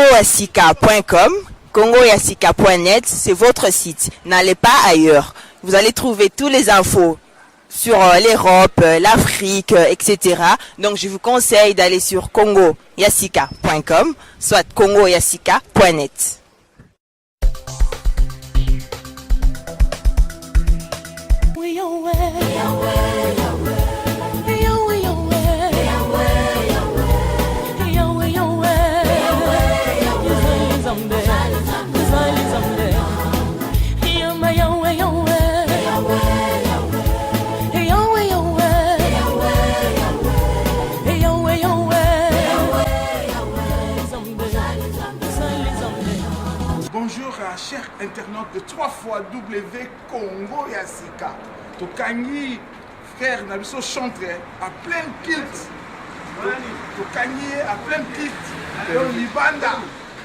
congoyasika.com, congoyasika.net, c'est votre site. N'allez pas ailleurs. Vous allez trouver toutes les infos sur l'Europe, l'Afrique, etc. Donc je vous conseille d'aller sur congoyasika.com, soit congoyasika.net. Bonjour à chers internautes de 3 fois W Congo ya sika. Tokangi frère na biso chantre à plein culte. Tokangi ye à plein culte. Donc libanda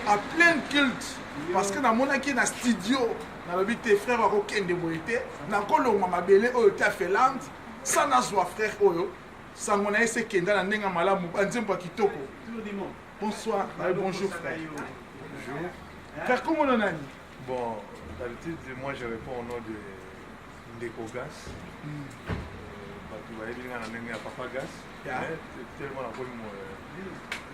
à plein culte parce que namonaki na studio nalobi te frère akokende boye te nakolongwa mabele oyo te ya Finlande sans nazwa frère oyo sango na ye se kenda na ndenge ya malamu banzembo ya kitoko. Bonsoir, bonjour frère. Bonjour. Frère, comment on a Bon, d'habitude, moi je réponds au nom de Ndeko Gas. Bato bayebi nga na ndenge ya Papa Gas. Mais tellement nakomi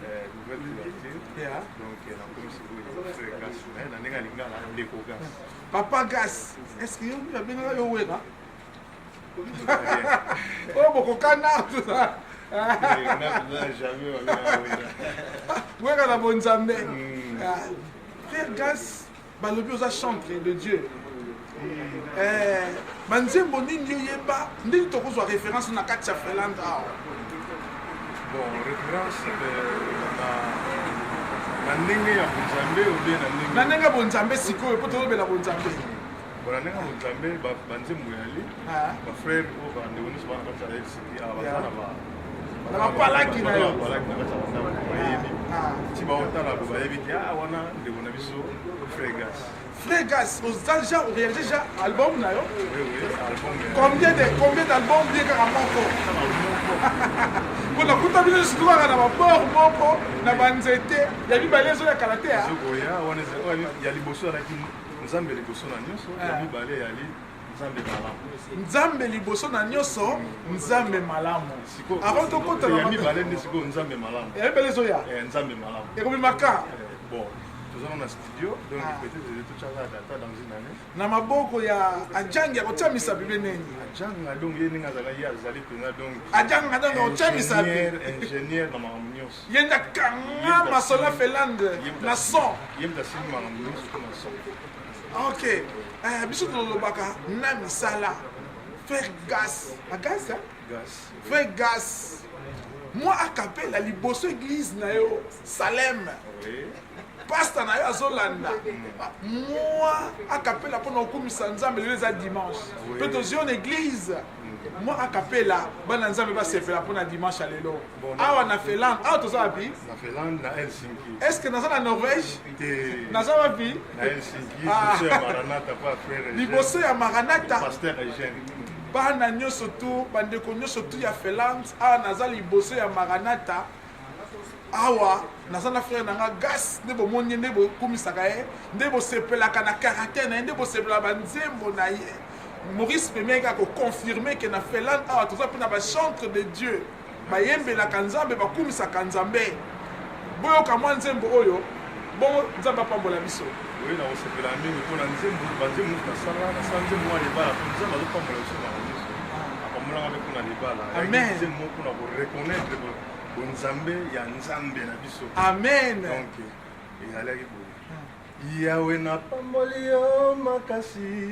nouvelle couverture. Donc nakomi sikoyo frère Gas. Mais na ndenge ya lingala Ndeko Gas. Papa Gas, est-ce que yo babengaka yo wera? Oyo bokokana tout ça. Wera na bonzambe. Frère Gas, balobi oza chantre de Dieu. Banzembo nini oyeba ndenge tokozwa référence na kati ya Finlande awa? Bon, référence na ndenge ya bonzambe ou bien na ndenge na ndenge ya bonzambe sikoyo mpo tozobela bonzambe. Bon, na ndenge ya bonzambe banzembo yali bafrère oyo bandeko nyonso bana kati ya LCT awa baza na ba na bapalaki na yo bapalaki na kati ya bandako bayebi ti baotala bo bayebi te ah wana ndeko na biso frère Gas. Frère Gas, oza déjà réalisé déjà album na yo? Oui, oui, album. Combien de combien d'albums bien kaka moko? Mpo nakuta bino surtout kaka na babord moko na banzete ya mibale ezoya kala te. Ezokoya wana ya liboso alaki Nzambe liboso na nyonso, ya mibale yali Nzambe malamu. Nzambe liboso na nyonso, Nzambe malamu. Avant tokota na ya mibale nde sikoyo Nzambe malamu. Ya mibale ezoya. Nzambe malamu. Ekobimaka. Bon, toza na studio donc peut-être totyaka data dans une année. Na maboko ya Ajangi akotia misapi mpe nini? Ajanga donc ye ndenge azalaka ye azali mpenza donc Ajanga donc akotia misapi. Ingénieur na makambo nyonso. Ye nde akanga masolo ya Finlande na son. Ye moto asimbi makambo nyonso mpo na son. Ok, biso tolobaka na misala. Frère Gas, a Gas, hein? Gas. Frère Gas. Moi akapela liboso église na yo Salem. Oui. Pasta na yo azolanda. Moi akapela mpona kokumisa Nzambe lelo eza dimanche. Mpe tozwi na église. Moi akapela bana Nzambe basepela mpona dimanche ya lelo. Awa na Finlande, awa toza wapi? Na Finlande na Helsinki. Est-ce que naza na Norvège? Te. Naza wapi? Na Helsinki, liboso ya Maranatha pa frère Eugène. Liboso ya Maranatha. Pasteur Eugène. Bana nyonso tu, bandeko nyonso tu ya Finlande, awa naza liboso ya Maranatha. Awa naza na frère na nga Gas, nde bomoni ye, nde bokumisaka ye, nde bosepelaka na caractère na ye, nde bosepelaka banzembo na ye. Maurice Pemie kaka koconfirme ke na Finlande awa toza mpe na bachantre de Dieu bayembelaka Nzambe, bakumisaka Nzambe. Boyoka mwa nzembo oyo, bongo Nzambe apambola biso. Oui, nakosepela mingi mpo na nzembo, banzembo nyonso nasala, nasala nzembo mwa libala mpo Nzambe azopambola biso makambo nyonso. Apambolanga mpe mpo na libala. Amen. Nzembo moko mpona koreconnaitre bonzambe ya Nzambe na biso. Amen. Donc ezalaki boye. Yawe napamboli yo makasi,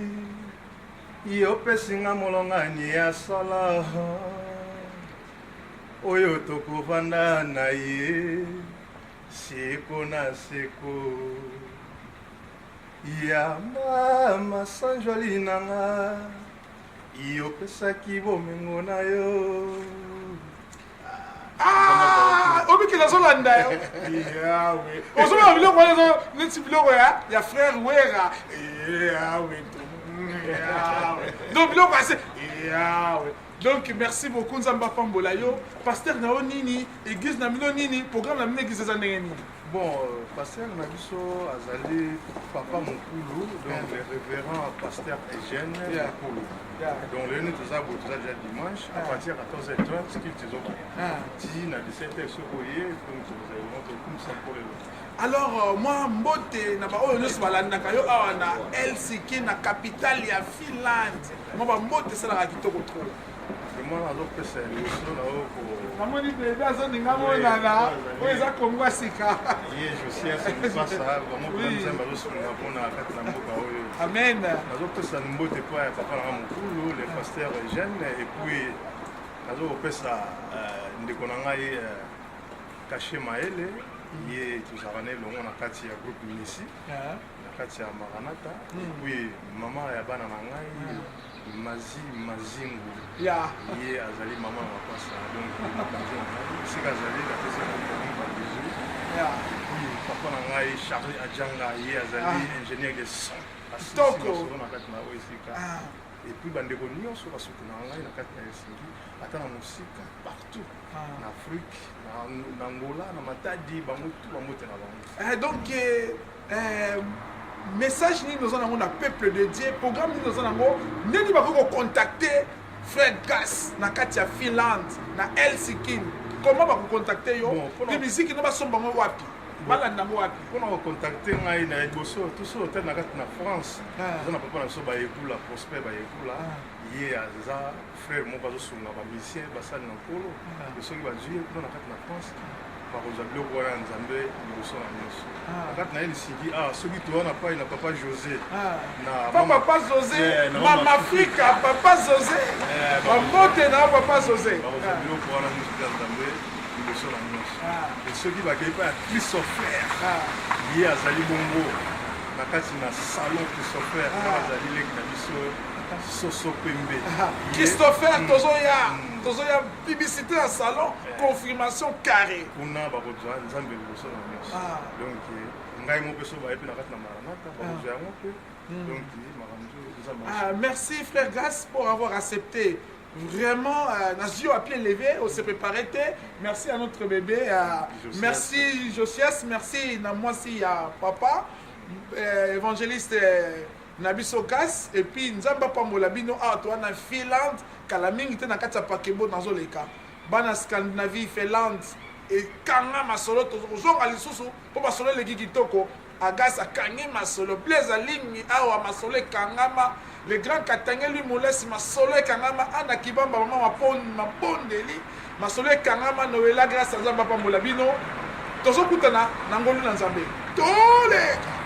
yo pesi nga molongani ya solo oyo tokovanda na ye seko na seko. Ya mama sanjoli na nga, yo pesaki bomengo na yo. Ah, obiki nazolanda yo. Yawe. Ozomona biloko wana ezo neti biloko ya ya frère Wera. Yawe. Yawe. Donc biloko ase Yawe. Donc merci beaucoup Nzambe apambola yo. Pasteur na yo nini? Église na bino nini? Programme na bino église eza ndenge nini? Bon, pasteur na biso azali papa Mokulu, donc le révérend pasteur Eugène Mokulu. Donc lelo nde toza boye, toza déjà dimanche à partir ya 14h30 culte ezobanda ti na 17h. Soki oye, donc tokozala elongo, tokumisa Nkolo elongo. Alors mwa mbote na baoyo nyonso balandaka yo awa na Helsinki, na capitale ya Finlande. Mwa bambote esalaka kitoko trop. Vraiment, nazopesa liboso na oyo ko Namoni bebe azoninga monana oyo eza Kongo ya Sika. Ye Josias Mopasa, bango mpenza Nzambe azosunga mpona kati na mboka oyo. Amen. Nazopesa mbote epai ya papa nanga mokulu, le pasteur Eugène, et puis nazokopesa ndeko na ngai Kashe Maele. Ye tozalaka na elongo na kati ya groupe Minisi, na kati ya Maranata. Et puis mama ya bana na ngai, Mazi Mazingu, ye azali mama na mapasa, donc mokonzi na ngai, esika azali napesi yango babisous. Et puis papa na ngai Charlie Adjanga, ye azali ingénieur de son. Kitoko. Masolo na kati na oyo esika. Et puis bandeko nyonso basoutenaka ngai na kati na Helsinki, ata na mosika, partout na Afrique, na Angola, na Matadi, bango tu bambote na bango. Donc message nini oza nango na peuple de Dieu? Programme nini oza nango? Ndenge bakoki kocontacter frère Gas na kati ya Finlande, na Helsinki, comment bakocontacter yo? Bon, Mpe miziki no, basomba yango wapi? Balanda yango wapi? Mpona kocontacter ngai, na liboso toso hotel na kati na France, eza na papa na biso Bayekula, Prosper Bayekula. Ye aza frère moko azosunga bamusicien, basali na Nkolo. Soki bazwi ye kuna na kati na France, bakozwa biloko wana ya Nzambe liboso na nyonso. Na kati na ye lisiki awa, soki toza na pai na papa José na Pa papa José. Na Mama Mama Afrika, papa José, bambote na yo, papa José. Bakozwa biloko wana nyonso ya Nzambe liboso na nyonso. E soki bakei pa ya Christopher, ye azali bongo na kati na salon Christopher, wana azali leki na biso Soso Pembe. Christopher, tozoya, tozoya publicité ya salon, confirmation carré. Kuna bakozwa Nzambe liboso na nyonso. Donc ngai mo mpe so baye mpe na kati na Maranata, bakozwa yango mpe. Donc makambo Nzambe. Ah, merci frère Grace pour avoir accepté. Vraiment, nazwi à pied levé, on s'est préparé. Merci à notre bébé. Josias. Merci Josias, merci na mwasi ya papa, évangéliste na biso Gas. Et puis Nzambe apambola bino awa toza na Finlande, kala mingi te na kati ya pakebo nazoleka. Bana Scandinavie, Finlande, ekanga masolo, tozonga lisusu mpo masolo eleki kitoko. Agas akangi masolo, Blaise alingi awa masolo ekangama, le grand Katange lui molesi masolo ekangama, Ana Kibamba mama mabondeli masolo ekangama, Noela Grâce. Nzambe apambola bino, tozokutana na ngolu na Nzambe, toleka.